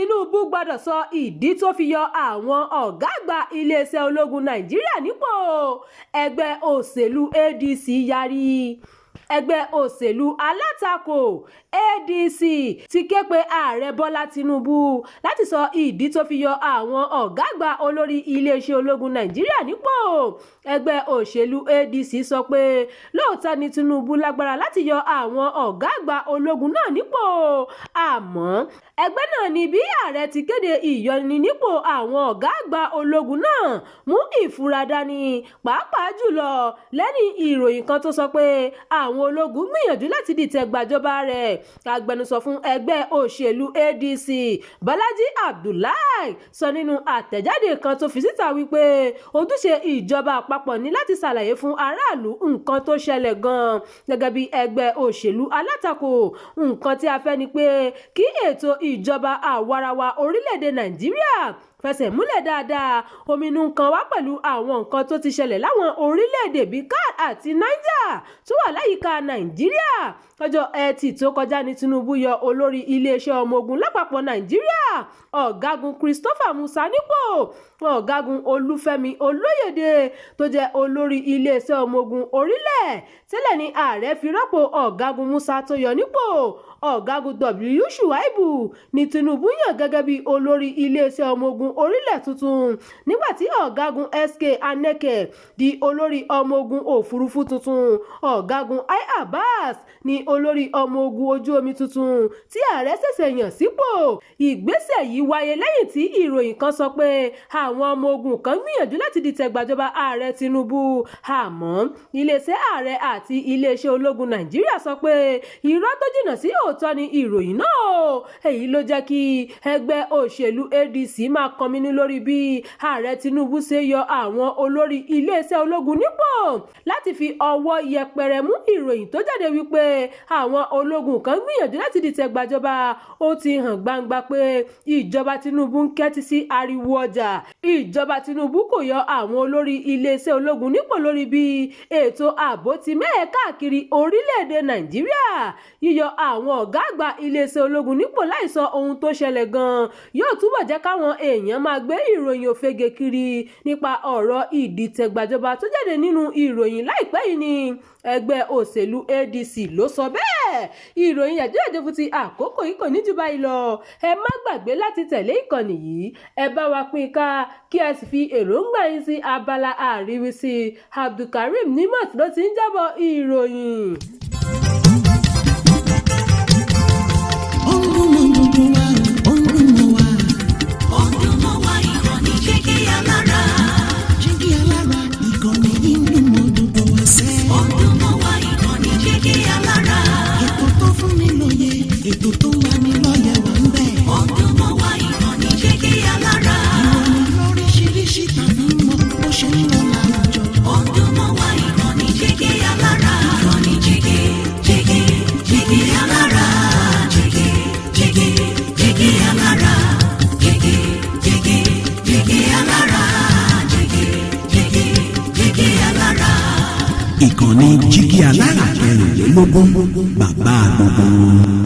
Tinubu gbọ́dọ̀ sọ ìdí tó fi yọ àwọn ọ̀gá àgbà iléeṣẹ́ ológun Nàìjíríà nípò. Ẹgbẹ́ òṣèlú ADC yarí. Ẹgbẹ́ òṣèlú alátakò ADC ti ké pe Ààrẹ Bọ́lá Tinubu láti sọ ìdí tó fi yọ àwọn ọ̀gá àgbà olórí iléeṣẹ́ ológun Nàìjíríà nípò. Ẹgbẹ́ òṣèlú ADC sọ pé lóòótọ́ ni Tinubu lágbára láti yọ àwọn ọ̀gá àgbà ológun náà nípò, àmọ́ ẹgbẹ́ náà ní bí ààrẹ ti kéde ìyọninípò àwọn ọ̀gá àgbà ológun náà mú ìfura dání, pàápàá jùlọ lẹ́yìn ìròyìn kan tó sọ pé àwọn ológun gbìyànjú láti dìtẹ̀ gbàjọba rẹ̀. Agbẹnusọ fún ẹgbẹ́ òṣèlú ADC, Bọ́lájí Abdullahi, sọ nínú àtẹ̀jáde kan tó fi síta wípé ojúṣe ìjọba àpapọ̀ ní láti ṣàlàyé fún aráàlú nǹkan tó ṣẹlẹ̀ gan-an. Gẹ́gẹ́ bí ẹgbẹ́ òṣèlú alátakò, nǹkan tí a fẹ́ ni pé kí ètò ìjọba àwarawa orílẹ̀-èdè Nàìjíríà fẹsẹ̀ múlẹ̀ dáadáa. Ominú ń kan wá pẹ̀lú àwọn nǹkan tó ti ṣẹlẹ̀ láwọn orílẹ̀-èdè bíi Chad àti Niger tó wà láyìíká Nàìjíríà. Lọ́jọ́ Ẹtì tó kọjá ní Tinubu yọ olórí iléeṣẹ́ ọmọ ogun lápapọ̀ Nàìjíríà, Ọ̀gágun Christopher Musa, nípò. Ọ̀gágun Olúfẹ́mi Olóyèdè, tó jẹ́ olórí iléeṣẹ́ ọmọ ogun orílẹ̀ tẹ́lẹ̀, ní ààrẹ fi rọ́pò Ọ̀gágun Musa tó yọ nípò. Ọ̀gágun W Shuaibu ní Tinubu yàn gẹ́gẹ́ bí olórí iléeṣẹ́ ọmọ ogun orílẹ̀ tuntun, nígbà tí Ọ̀gágun SK Aneke di olórí ọmọ ogun òfurufú tuntun. Ọ̀gágun I Abbas ní olórí ọmọ ogun ojú omi tuntun tí ààrẹ ṣẹ̀ṣẹ̀ yàn sípò. Ìgbésẹ̀ yìí wáyé lẹ́yìn tí ìròyìn kan sọ pé àwọn ọmọ ogun kan gbìyànjú láti dìtẹ̀ gbàjọba Ààrẹ Tinubu, àmọ́ iléeṣẹ́ ààrẹ àti iléeṣẹ́ ológun Nàìjíríà sọ pé irọ́ tó jìnnà sí òótọ́ ni ìròyìn náà. Èyí ló jẹ́ kí ẹgbẹ́ òṣèlú ADC máa kọminú lórí bí Ààrẹ Tinubu ṣe yọ àwọn olórí iléeṣẹ́ ológun nípò láti fi ọwọ́ yẹpẹrẹ mú ìròyìn tó jáde wípé àwọn ológun kan gbìyànjú láti dìtẹ̀ gbàjọba. Ó ti hàn gbangba pé ìjọba Tinubu ń kẹ́tí sí ariwo ọjà. Ìjọba Tinubu kò yọ àwọn olórí iléeṣẹ́ ológun nípò lórí bí ètò ààbò ti mẹ́hẹ káàkiri orílẹ̀-èdè Nàìjíríà. Yíyọ àwọn ọ̀gá àgbà iléeṣẹ́ ológun nípò láìsọ ohun tó ṣẹlẹ̀ gan-an yóò túbọ̀ jẹ́ káwọn èèyàn máa gbé ìròyìn òfegè kiri nípa ọ̀rọ̀ ìdìtẹ̀gbàjọba tó jáde nínú ìròyìn láìpẹ́ yìí ni. Ẹgbẹ́ òṣèlú ADC ló sọ bẹ́ẹ̀. Ìròyìn yàjóyàjó fún ti àkókò yìí kò ní jù báyìí lọ. Ẹ má gbàgbé láti tẹ̀lé ìkànnì yìí, ẹ bá wa pín ká, kí ẹ sì fi èròǹgbà yín sí abala àríwísí. Abdulkareem Nimot ló ti ń jábọ̀ ìròyìn. Ó ń dún mọ́ gbogbo wa, ó ń dún mọ́ wa. Ó ń dún mọ́ wa, ìkànnì Jígí Alára. Jígí Alára, ìkànnì yìí ń dún mọ́ gbogbo wa sẹ́. Ó ń dún mọ́ wa, ìkànnì Jígí Alára. Ètò tó fún ni lóye, ètò tó ń lani lọ́yẹ̀ wà ń bẹ̀. Ó ń dún mọ́ wa, ìkànnì Jígí Alára. Ìròyìn lóríṣiríṣi tàbí mọ bó ṣe ń lọ láwùjọ. Ó ń dún mọ́ wa, ìkànnì Jígí Alára. Ìkànnì Jígí, Jígí, Jígí Alára. Jígí, Jígí, Jígí Alára. Jígí, Jígí, Jígí Alára. Jígí, Jígí, Jígí Alára. Ìkànnì Jígí Alára 24, bàbá gbogbo wọn.